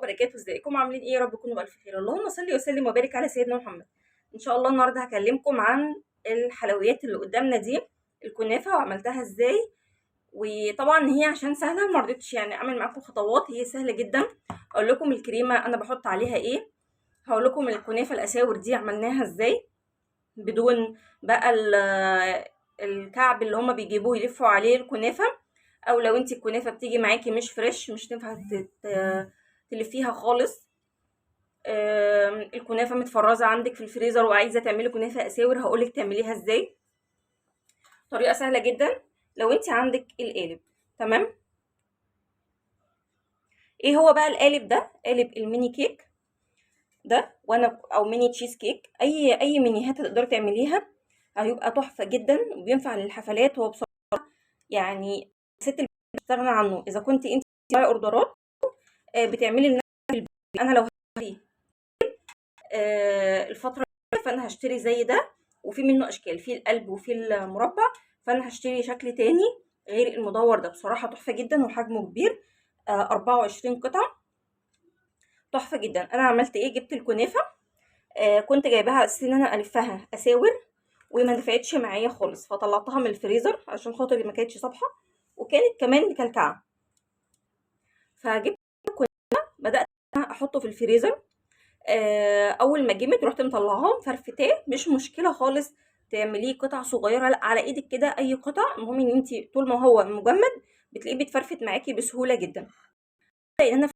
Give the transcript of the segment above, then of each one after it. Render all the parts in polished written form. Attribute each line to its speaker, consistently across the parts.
Speaker 1: وبركاته. ازيكم عاملين ايه؟ يا رب تكونوا بالف خير. اللهم صل وسلم وبارك على سيدنا محمد. ان شاء الله النهارده هكلمكم عن الحلويات اللي قدامنا دي، الكنافه وعملتها ازاي. وطبعا هي عشان سهلة ما رضيتش يعني اعمل معاكم خطوات، هي سهلة جدا. اقول لكم الكريمة انا بحط عليها ايه، هقول لكم الكنافه الاساور دي عملناها ازاي بدون بقى الكعب اللي هما بيجيبوه يلفوا عليه الكنافه، او لو انت الكنافه بتيجي معاكي مش fresh مش تنفع تلفيها خالص. الكنافه متفرزه عندك في الفريزر وعايزه تعملي كنافه اساور، هقولك تعمليها ازاي. طريقه سهلة جدا لو انت عندك القالب. تمام. ايه هو بقى القالب ده؟ قالب ال mini cake ده، وانا او mini cheese cake، اي مينيهات تقدري تعمليها هيبقى تحفة جدا وبينفع للحفلات. هو بصراحة يعني ست بتستغنى عنه اذا كنت انت اوردرات بتعملي لنفسك في البيت. انا لو هشتري الفترة فانا هشتري زي ده، وفي منه اشكال، في القلب وفي المربع، فانا هشتري شكل تاني غير المدور ده. بصراحة تحفة جدا وحجمه كبير، 24 قطعه، تحفة جدا. انا عملت ايه؟ جبت الكنافه، كنت جايباها على اساس ان انا الفها اساور، وما نفعتش معايا خالص، فطلعتها من الفريزر عشان خاطر ما كانتش صابحه وكانت كمان مكلكعه. فجبت الكنافه بدات احطه في الفريزر. اول ما جمت رحت مطلعاهم فرفتاه، مش مشكلة خالص تعمليه قطع صغيرة، لا على ايدك كده اي قطع، المهم ان انت طول ما هو مجمد بتلاقيه بيتفرفت معاكي بسهولة جدا. ان انا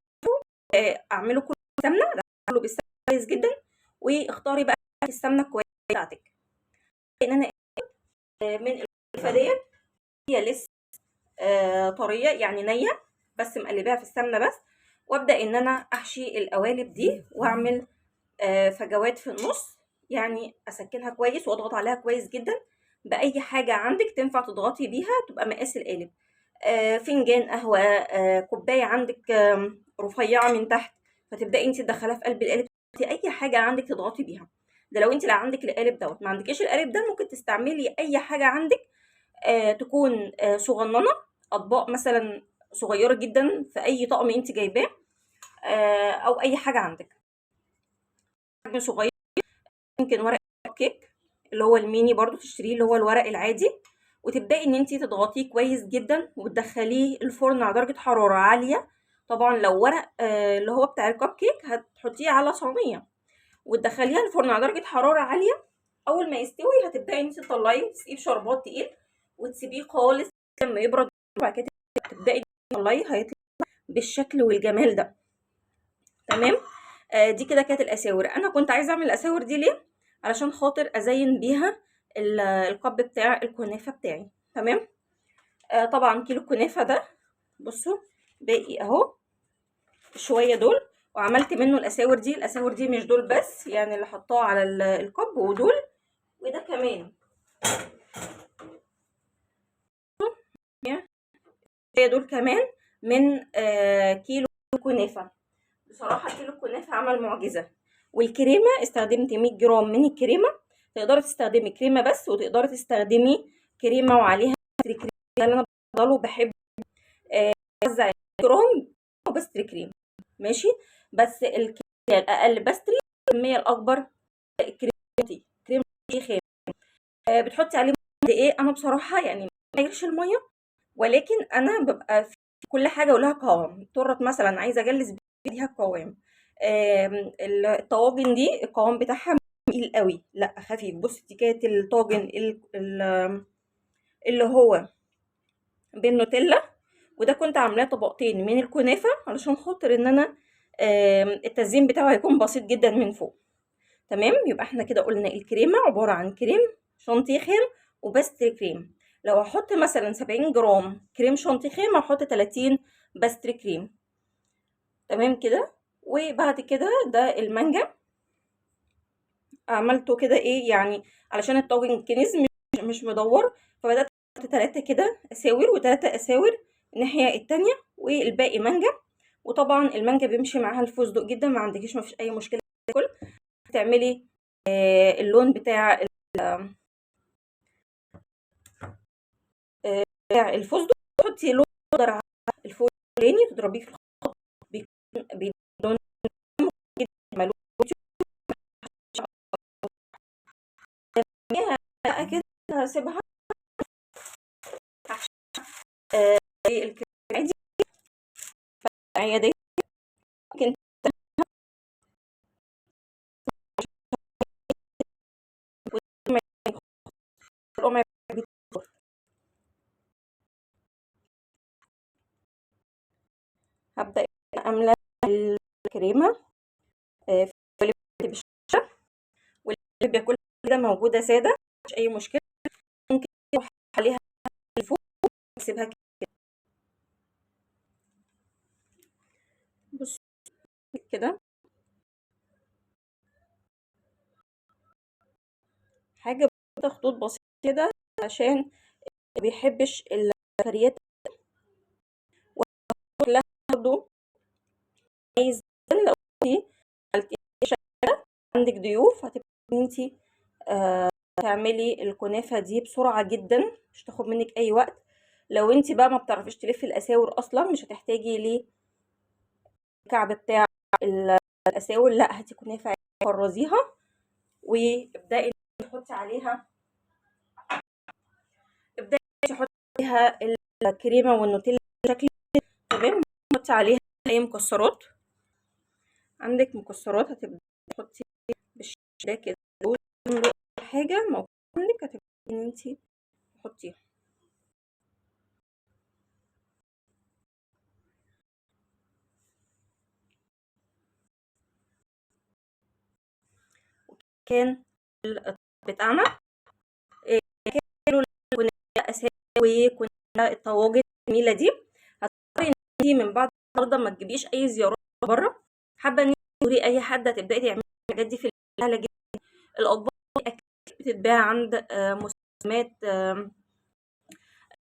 Speaker 1: اعمله كله سمنه، اعمله بالسمنه كويس جدا، واختاري بقى السمنة الكويسة بتاعتك. ان انا من الكنافه ديت هي لسه طرية يعني نيه، بس مقلباها في السمنة بس، وابدا ان انا احشي القوالب دي واعمل فجوات في النص، يعني اسكنها كويس واضغط عليها كويس جدا باي حاجة عندك تنفع تضغطي بيها تبقى مقاس القالب. فنجان قهوة، كوباية عندك رفيعة من تحت، فتبداي انت تدخليها في قلب القالب. اي حاجة عندك تضغطي بيها. ده لو انت لا عندك القالب دوت، ما عندكيش القالب ده ممكن تستعملي اي حاجة عندك تكون صغننه، اطباق مثلا صغيرة جدا في اي طقم انت جايباه، او اي حاجة عندك حجم صغير. ممكن ورق كيك اللي هو الميني برضو تشتريه اللي هو الورق العادي، وتبداي ان انت تضغطيه كويس جدا وتدخليه الفرن على درجه حرارة عالية. طبعا لو ورق اللي هو بتاع الكب كيك هتحطيه على صينية وتدخليها الفرن على درجه حرارة عالية. اول ما يستوي هتبداي انت تطلعيه وتسقيه بشربات تقيل وتسيبيه خالص لما يبرد، وبعد كده تبداي تطلعيه، هيطلع بالشكل والجمال ده. تمام. دي كده كانت الاساور. انا كنت عايزه اعمل الاساور دي ليه؟ علشان خاطر ازين بيها ال cup بتاع الكنافه بتاعي. تمام. طبعا كيلو الكنافه ده بصوا باقي اهو شوية دول، وعملت منه الاساور دي. الاساور دي مش دول بس يعني اللي حطاه على ال cup ودول وده كمان دول كمان من كيلو كنافه. بصراحة كيلو الكنافه عمل معجزه. والكريمه استخدمت 100 جرام من الكريمة، تقدري تستخدمي كريمة بس، وتقدري تستخدمي كريمة وعليها pastry cream. ده اللي انا بفضله، بحب اوزع جرام و pastry cream ماشي، بس الكمية الاقل pastry، الكمية الاكبر كريم كريم خام. بتحطي عليه قد ايه؟ انا بصراحة يعني ما بغيرش المية، ولكن انا ببقى في كل حاجة ولها قوام. تورت مثلا عايزه اجلس بيها قوام، الطواجن دي القوام بتاعها تقيل قوي، لا خفيف. بصي دي كانت الطاجن اللي هو بالنوتيلا، وده كنت عاملاه طبقتين من الكنافه علشان خاطر ان انا التزيين بتاعه هيكون بسيط جدا من فوق. تمام. يبقى احنا كده قلنا الكريمة عبارة عن كريم شانتيه خام و pastry cream. لو هحط مثلا 70 جرام كريم شانتيه خام هحط 30 pastry cream. تمام كده. وبعد كده ده المانجا عملته كده ايه يعني علشان الطاجن كنز مش مدور، فبدات احط 3 كده اساور و3 اساور الناحية التانية والباقي مانجا. وطبعا المانجا بيمشي معاها الفستق جدا، ما عندكيش ما فيش اي مشكلة. كل تعملي اللون بتاع الفستق، تحطي لون اخضر على الفوق تاني، تضربيه في الخلاط بيكون بيدي لون بقى كده هسيبها الكريمة عادي دي ممكن هبدأ املى الكريمة في بالشاشة، واللي بياكلها كده موجودة سادة مش أي مشكلة، ممكن تروح عليها لفوق وتسيبها كده. بصوا كده حاجة خطوط بسيطة كده عشان ما بيحبش الفريات، وكلها برضو عايز لو انتي عملتي شكل عندك ضيوف هتبقي انتي تعملي الكنافة دي بسرعة جدا، مش تاخد منك اي وقت. لو انتي بقى ما بتعرفيش تلفي الاساور اصلا مش هتحتاجي ليه الكعب بتاع الاساور، لا هاتي كنافة فرزيها وابدأي تحطي عليها، ابدأي تحطي عليها الكريمة والنوتيلا بشكل تمام. تحطي عليها اي مكسرات عندك، مكسرات هتبدأي تحطي بالشكل ده كده، حاجة موجودة عندك هتبدأي ان انتي تحطيها. كان بتاعنا كنا اساوي كنا الطواجن الجميلة دي. هتضطري ان انتي من بعد النهارده ما تجيبيش اي زيارات بره، حابة ان انتي تزوري اي حد هتبداي تعملي الحاجات دي في سهلة جدا. الاطباق بتتباع عند مسمات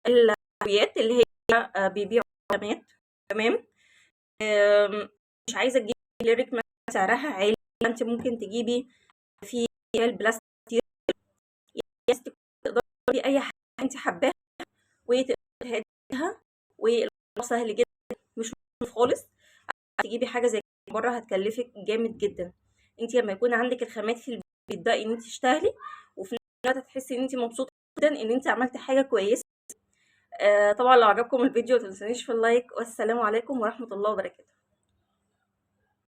Speaker 1: الحلويات اللي هي بيبيعوا خامات، تمام. مش عايزه تجيبي ليريك مثلا سعرها عالي، انت ممكن تجيبي في البلاستيك تقدري تجيبي اي حاجة انت حباها وتقدري تهديها، والموضوع سهل جدا مش مكلف خالص. تجيبي حاجة زي كده بره هتكلفك جامد جدا. انت لما يكون عندك الخامات في البيت بتبداي ان انت تشتغلي، وفي نفس الوقت هتحسي ان انت مبسوطة جدا ان انت عملتي حاجة كويسة. طبعا لو عجبكم الفيديو ما تنسونيش في اللايك، والسلام عليكم ورحمة الله وبركاته.